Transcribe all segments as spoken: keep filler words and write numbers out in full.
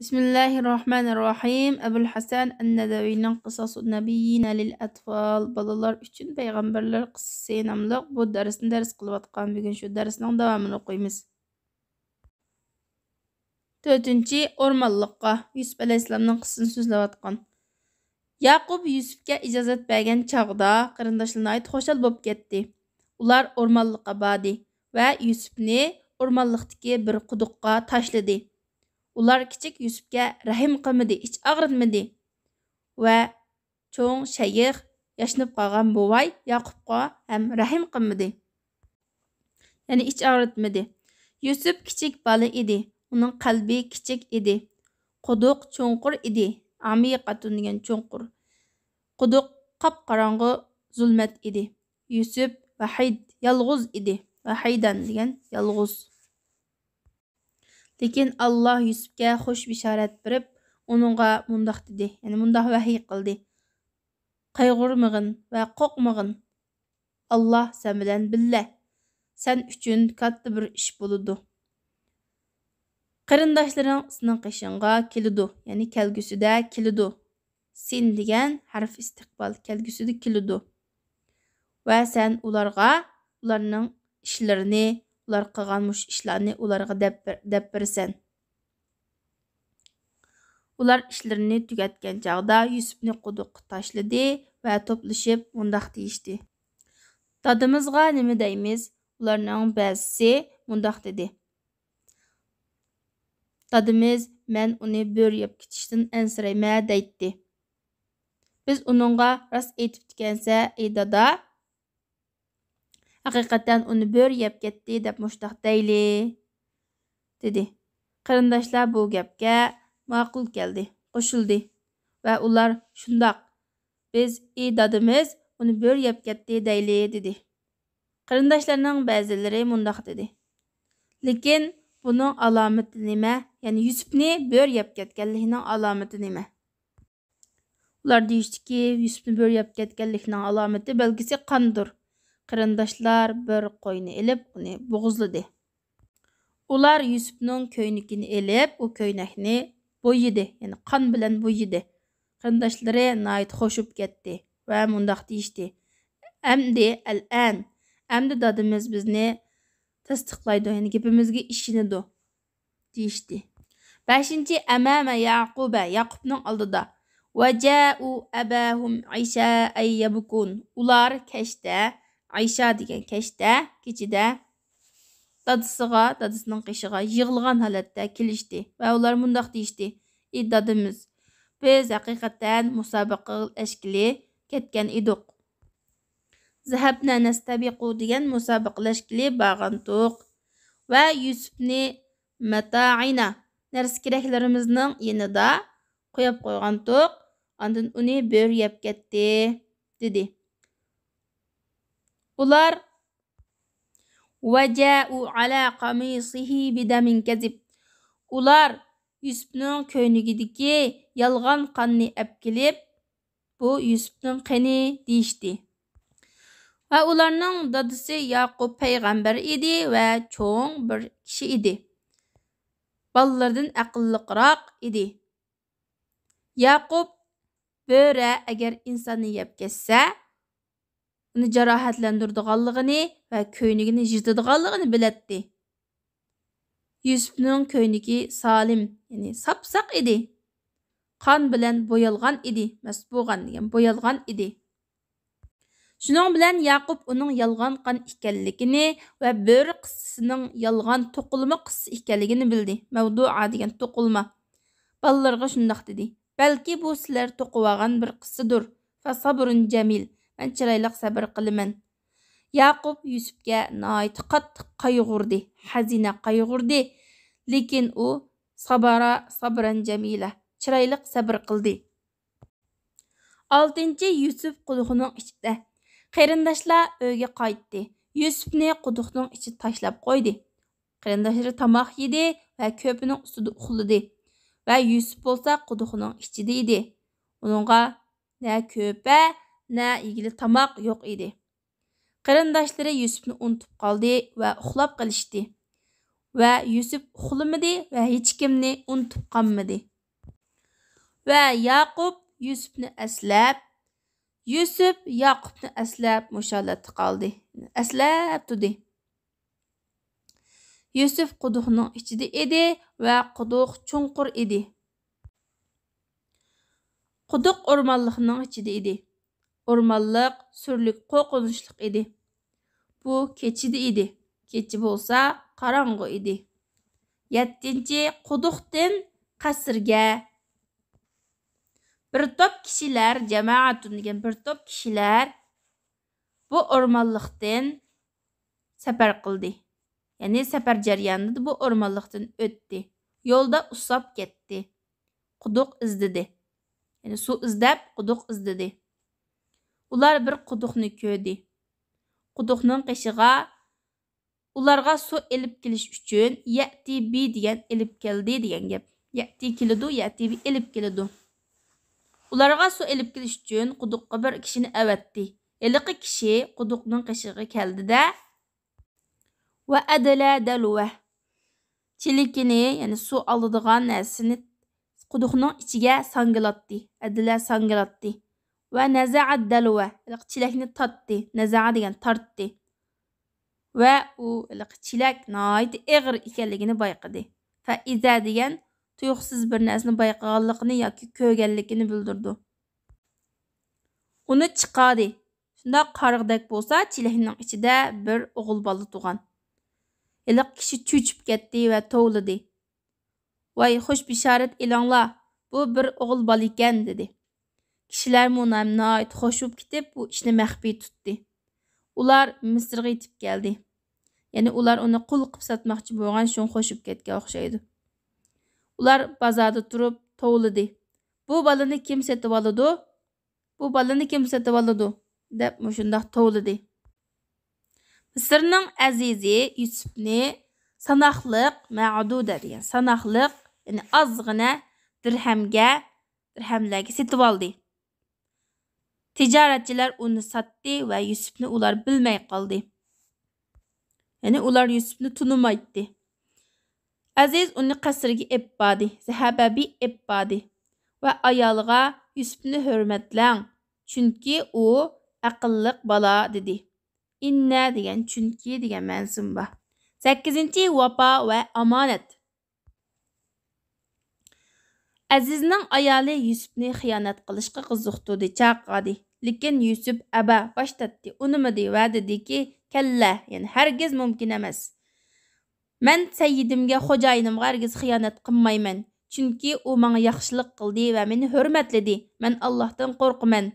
بىسمىللاھىررەھمانىررەھىم. ئەبۇل ھەسەن ئەننەدەۋىينىڭ قىساسۇن نەبىييىنە لىل ئەتفال، بالىلار ئۈچۈن پەيغەمبەرلەر قىسسىسى ناملىق بۇ دەرسنى دەرس قىلىۋاتقان. بۈگۈن شۇ دەرسنىڭ داۋامىنى ئوقۇيمىز. تۆتىنچى، ئورمانلىققا. يۈسۈپ ئەلەيھىسسالامنىڭ قىسسىسىنى سۆزلەۋاتقان. ياقۇپ يۈسۈپكە ئىجازەت بەرگەن چاغدا قېرىنداشلىرى ناھايىتى خۇشال بولۇپ كەتتى. ئۇلار ئورمانلىققا باردى ۋە يۈسۈپنى ئورمانلىقتىكى بىر قۇدۇققا تاشلىدى. ئۇلار كىچىك يۈسۈپكە رەھىم قىلمىدى، ئىچ ئاغرىتمىدى ۋە چوڭ شەيخ، ياشىنىپ قالغان بوۋاي ياقۇپقا ھەم رەھىم قىلمىدى. يەنى ئىچ ئاغرىتمىدى. يۈسۈپ كىچىك بالا ئىدى. ئۇنىڭ قەلبى كىچىك ئىدى. قۇدۇق چوڭقۇر ئىدى. ئامىقەتۇن دېگەن چوڭقۇر. قۇدۇق قاپقاراڭغۇ زۇلمەت ئىدى. يۈسۈپ ۋەھىد، يالغۇز ئىدى. ۋەھىدەن دېگەن يالغۇز. لېكىن ئاللا يۈسۈپكە خۇش بېشارەت بېرىپ، ئۇنىڭغا مۇنداق دېدى، يەنى مۇنداق ۋەھىي قىلدى: «قايغۇرمىغىن ۋە قورقمىغىن. ئاللا سەن بىلەن بىللە. سەن ئۈچۈن كاتتا بىر ئىش بولىدۇ. قېرىنداشلىرىڭ سېنىڭ قېشىڭغا كېلىدۇ، يەنى كەلگۈسىدە كېلىدۇ.» سىن دېگەن ھەرف ئىستىقبال، كەلگۈسىدە كېلىدۇ. ۋە سەن ئۇلارغا ئۇلارنىڭ ئىشلىرىنى، ئۇلار قىلغان مۇشۇ ئىشلارنى ئۇلارغا دەپ بېر-، دەپ بېرىسەن. ئۇلار ئىشلىرىنى تۈگەتكەن چاغدا يۈسۈپنى قۇدۇققا تاشلىدى ۋە توپلىشىپ مۇنداق دېيىشتى: «دادىمىزغا نېمە دەيمىز؟» ئۇلارنىڭ بەزىسى مۇنداق دېدى: «دادىمىز، مەن ئۇنى بۆرە يەپ كېتىشتىن ئەنسىرەيمەن» دەيتتى. بىز ئۇنىڭغا راست ئېيتىپتىكەنسە، ئەي دادا، ھەقىقەتەن ئۇنى بۆرە يەپ كەتتى دەپ مۇشتاق دەيلى، دېدى. قېرىنداشلار بۇ گەپكە ماقۇل كەلدى، قوشۇلدى ۋە ئۇلار: «شۇنداق، بىز، ئى دادىمىز، ئۇنى بۆرە يەپ كەتتى دەيلى» دېدى. قېرىنداشلارنىڭ بەزىلىرى مۇنداق دېدى: «لېكىن بۇنىڭ ئالامىتى نېمە؟ يەنى يۈسۈپنى بۆرە يەپ كەتكەنلىكىنىڭ ئالامىتى نېمە؟» ئۇلار دېيىشتىكى، يۈسۈپنى بۆرە يەپ كەتكەنلىكىنىڭ ئالامىتى بەلگىسى قاندۇر. قېرىنداشلار بىر قوينى ئېلىپ، ئۇنى بوغۇزلىدى. ئۇلار يۈسۈپنىڭ كۆينىكىنى ئېلىپ، ئۇ كۆينەكنى بويىدى، يەنى قان بىلەن بويىدى. قېرىنداشلىرى ناھايىتى خۇش بولۇپ كەتتى ۋە مۇنداق دېيىشتى: «ئەمدى، ئەلئەن، ئەمدى دادىمىز بىزنى تەستىقلايدۇ، يەنى گېپىمىزگە ئىشىنىدۇ» دېيىشتى. بەشىنچى، ئەمامە يەقۇبە، ياقۇپنىڭ ئالدىدا. وجاءوا أباهم عشاء يبكون. ئۇلار كەچتە، ئەشا دېگەن كەچتە، كېچىدە دادىسىغا، دادىسىنىڭ قېشىغا يىغلىغان ھالەتتە كېلىشتى ۋە ئۇلار مۇنداق دېيىشتى: «ئى دادىمىز، بىز ھەقىقەتەن مۇسابىقە قىلىشقىلى كەتكەن ئىدۇق. ذهبنا نستبق دېگەن مۇسابىقىلەشكىلى بارغانتۇق ۋە يۈسۈپنى متاعنا، نەرسە-كېرەكلىرىمىزنىڭ يېنىدا قويۇپ قويغانتۇق. ئاندىن ئۇنى بۆرە يەپ كەتتى» دېدى. ئۇلار وجاءوا على قميصه بدم كذب. ئۇلار يۈسۈپنىڭ كۆينىكىدىكى يالغان قاننى ئەپ كېلىپ، «بۇ يۈسۈپنىڭ قېنى» دېيىشتى. ۋە ئۇلارنىڭ دادىسى ياقۇپ پەيغەمبەر ئىدى ۋە چوڭ بىر كىشى ئىدى. بالىلىرىدىن ئەقىللىقراق ئىدى. ياقۇپ: «بۆرە ئەگەر ئىنساننى يەپ كەتسە، ئۇنى جاراھەتلەندۈرىدىغانلىقىنى ۋە كۆينىكىنى يىرتىدىغانلىقىنى بىلەتتى. يۈسۈپنىڭ كۆينىكى سالىم، يەنى ساپساق ئىدى. قان بىلەن بويالغان ئىدى، مەسبۇغان دېگەن بويالغان ئىدى.» شۇنىڭ بىلەن ياقۇپ ئۇنىڭ يالغان قان ئىكەنلىكىنى ۋە بۆرە قىسسىسىنىڭ يالغان توقۇلما قىسسا ئىكەنلىكىنى بىلدى. مەۋدۇئا دېگەن توقۇلما. بالىلىرىغا شۇنداق دېدى: «بەلكى بۇ سىلەر توقۇۋالغان بىر قىسسىدۇر. فصبر جميل، مەن چىرايلىق سەبرى قىلىمەن.» ياقۇپ يۈسۈپكە ناھايىتى قاتتىق قايغۇردى، ھەزىنە قايغۇردى. لېكىن ئۇ سابارا، سابرا جميلا، چىرايلىق سەبرى قىلدى. ئالتىنچى، يۈسۈپ قۇدۇقنىڭ ئىچىدە. قېرىنداشلار ئۆيگە قايتتى. يۈسۈپنى قۇدۇقنىڭ ئىچىدە تاشلاپ قويدى. قېرىنداشلىرى تاماق يېدى ۋە كۆپىنىڭ ئۈستىدە ئۇخلىدى. ۋە يۈسۈپ بولسا قۇدۇقنىڭ ئىچىدە ئىدى. ئۇنىڭغا نە كۆپە، نە يېگىلى تاماق يوق ئىدى. قېرىنداشلىرى يۈسۈپنى ئۇنتۇپ قالدى ۋە ئۇخلاپ قېلىشتى. ۋە يۈسۈپ ئۇخلىمىدى ۋە ھېچكىمنى ئۇنتۇپ قالمىدى. ۋە ياقۇپ يۈسۈپنى ئەسلەپ، يۈسۈپ ياقۇپنى ئەسلەپ مۇشۇ ھالەتتە قالدى. ئەسلەپ تۇردى. يۈسۈپ قۇدۇقنىڭ ئىچىدە ئىدى ۋە قۇدۇق چوڭقۇر ئىدى. قۇدۇق ئورمانلىقنىڭ ئىچىدە ئىدى. ئورمانلىق، سۈرلۈك، قورقۇنچلۇق ئىدى. بۇ كېچىدە ئىدى. كېچە بولسا قاراڭغۇ ئىدى. يەتتىنچى، قۇدۇقتىن قەسىرگە. بىر توپ كىشىلەر، جامائەتۇن دېگەن بىر توپ كىشىلەر بۇ ئورمانلىقتىن سەپەر قىلدى. يەنى سەپەر جەريانىدا بۇ ئورمانلىقتىن ئۆتتى. يولدا ئۇسساپ كەتتى. قۇدۇق ئىزدىدى. يەنى سۇ ئىزدەپ، قۇدۇق ئىزدىدى. ئۇلار بىر قۇدۇقنى كۆردى. قۇدۇقنىڭ قېشىغا ئۇلارغا سۇ ئېلىپ كېلىش ئۈچۈن يەتى بى دېگەن ئېلىپ كەلدى دېگەن گەپ. يەتى كېلىدۇ، يەتى بى ئېلىپ كېلىدۇ. ئۇلارغا سۇ ئېلىپ كېلىش ئۈچۈن قۇدۇققا بىر كىشىنى ئەۋەتتى. ھېلىقى كىشى قۇدۇقنىڭ قېشىغا كەلدى-دە، ۋە ئەدلە دەلۋە. چېلىكىنى، يەنى سۇ ئالىدىغان نەرسىنى قۇدۇقنىڭ ئىچىگە ساڭگىلاتتى. ئەدلە ساڭگىلاتتى. ۋە نەزەئە دەلۋە. ھېلىقى چېلەكنى تارتتى. نەزەئە دېگەن تارتتى. ۋە ئۇ ھېلىقى چېلەك ناھايىتى ئېغىر ئىكەنلىكىنى بايقىدى. فەئىزە دېگەن تۇيۇقسىز بىر نەرسىنى بايقىغانلىقىنى ياكى كۆرگەنلىكىنى بىلدۈرىدۇ. ئۇنى چىقاردى. شۇنداق قارىغۇدەك بولسا، چېلەكنىڭ ئىچىدە بىر ئوغۇل بالا تۇرغان. ھېلىقى كىشى چۆچۈپ كەتتى ۋە توۋلىدى. ۋاي، خوش بېشارەت ئېلىڭلار، بۇ بىر ئوغۇل بالا ئىكەن، دېدى. كىشىلەرمۇ ناھايىتى خوش بولۇپ كېتىپ، بۇ ئىشنى مەخپىي تۇتتى. ئۇلار مىسىرغا يېتىپ كەلدى. يەنى ئۇلار ئۇنى قۇل قىلىپ ساتماقچى بولغان، شۇڭا خوش بولۇپ كەتكەن ئوخشايدۇ. ئۇلار بازاردا تۇرۇپ توۋلىدى. بۇ بالىنى كىم سېتىۋالىدۇ؟ بۇ بالىنى كىم سېتىۋالىدۇ؟ دەپ مۇشۇنداق توۋلىدى. مىسىرنىڭ ئەزىزى يۈسۈپنى ساناقلىق، مەئدۇدە دېگەن ساناقلىق، يەنى ئازغىنە دىرھەمگە، دىرھەملەرگە سېتىۋالدى. تىجارەتچىلەر ئۇنى ساتتى ۋە يۈسۈپنى ئۇلار بىلمەي قالدى. يەنى ئۇلار يۈسۈپنى تونۇمايتتى. ئەزىز ئۇنى قەسرىگە ئېلىپ باردى، زەھەبە بى ئېلىپ باردى ۋە ئايالىغا يۈسۈپنى ھۆرمەتلەڭ، چۈنكى ئۇ ئەقىللىق بالا، دېدى. ئىننە دېگەن چۈنكى دېگەن مەنىسىمۇ بار. سەككىزىنچى، ۋاپا ۋە ئامانەت. ئەزىزنىڭ ئايالى يۈسۈپنى خىيانەت قىلىشقا قىزىقتۇردى، چاقىردى. لېكىن يۈسۈپ ئەبا، باش تارتتى، ئۇنىمىدى ۋە دېدىكى، كەللە، يەنى ھەرگىز مۇمكىن ئەمەس. مەن سەييىدىمگە، خوجايىنىمغا ھەرگىز خىيانەت قىلمايمەن، چۈنكى ئۇ ماڭا ياخشىلىق قىلدى ۋە مېنى ھۆرمەتلىدى. مەن ئاللاھتىن قورقىمەن.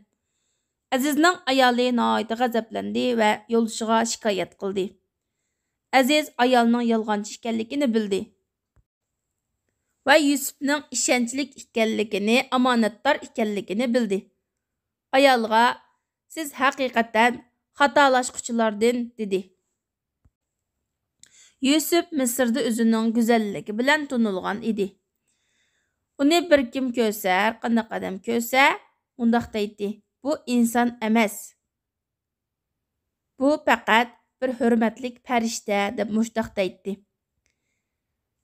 ئەزىزنىڭ ئايالى ناھايىتى غەزەپلەندى ۋە يولدىشىغا شىكايەت قىلدى. ئەزىز ئايالنىڭ يالغانچى ئىكەنلىكىنى بىلدى ۋە يۈسۈپنىڭ ئىشەنچلىك ئىكەنلىكىنى، ئامانەتدار ئىكەنلىكىنى بىلدى. ئايالغا، سىز ھەقىقەتەن خاتالاشقۇچىلاردىن، دېدى. يۈسۈپ مىسىردا ئۆزىنىڭ گۈزەللىكى بىلەن تونۇلغان ئىدى. ئۇنى بىر كىم كۆرسە، ھەر قانداق ئادەم كۆرسە، مۇنداق دەيتتى، بۇ ئىنسان ئەمەس. بۇ پەقەت بىر ھۆرمەتلىك پەرىشتە، دەپ مۇشۇنداق دەيتتى.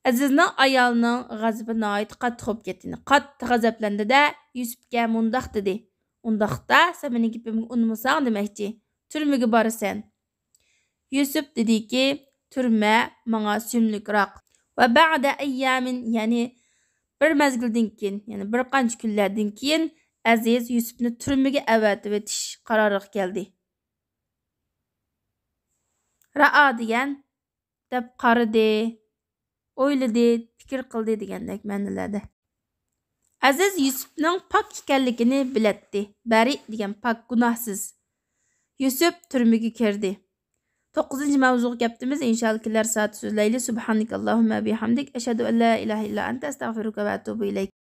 ئەزىزنىڭ ئايالىنىڭ غەزىپى ناھايىتى قاتتىق بولۇپ كەتتى. قاتتىق غەزەپلەندى-دە، يۈسۈپكە مۇنداق دېدى، ئۇنداقتا سەن مېنىڭ گېپىمگە ئۇنىمىساڭ دېمەكچى، تۈرمىگە بارىسەن. يۈسۈپ دېدىكى، تۈرمە ماڭا سۆيۈملۈكراق. ۋە بەئدە ئەييامىن، يەنى بىر مەزگىلدىن كېيىن، يەنى بىر قانچە كۈنلەردىن كېيىن ئەزىز يۈسۈپنى تۈرمىگە ئەۋەتىۋېتىش قارارىغا كەلدى. رائا دېگەن دەپ قارىدى، ئويلىدى، پىكىر قىلدى دېگەندەك مەنىلەردە. ئەزىز يۈسۈپنىڭ پاك ئىكەنلىكىنى بىلەتتى. بەرىئ دېگەن پاك، گۇناھسىز. يۈسۈپ تۈرمىگە كىردى. توققۇزىنچى ماۋزۇغا كەپتىمىز. ئىنشائاللا كېلەر سائەتتە سۆزلەيلى. سۇبھانىكاللاھۇممە بىھەمدىك، ئەشھەدۇ ئەللا ئىلاھە ئىللا ئەنتە، ئەستەغفىرۇكە ۋە ئەتۇبۇ ئىلەيك.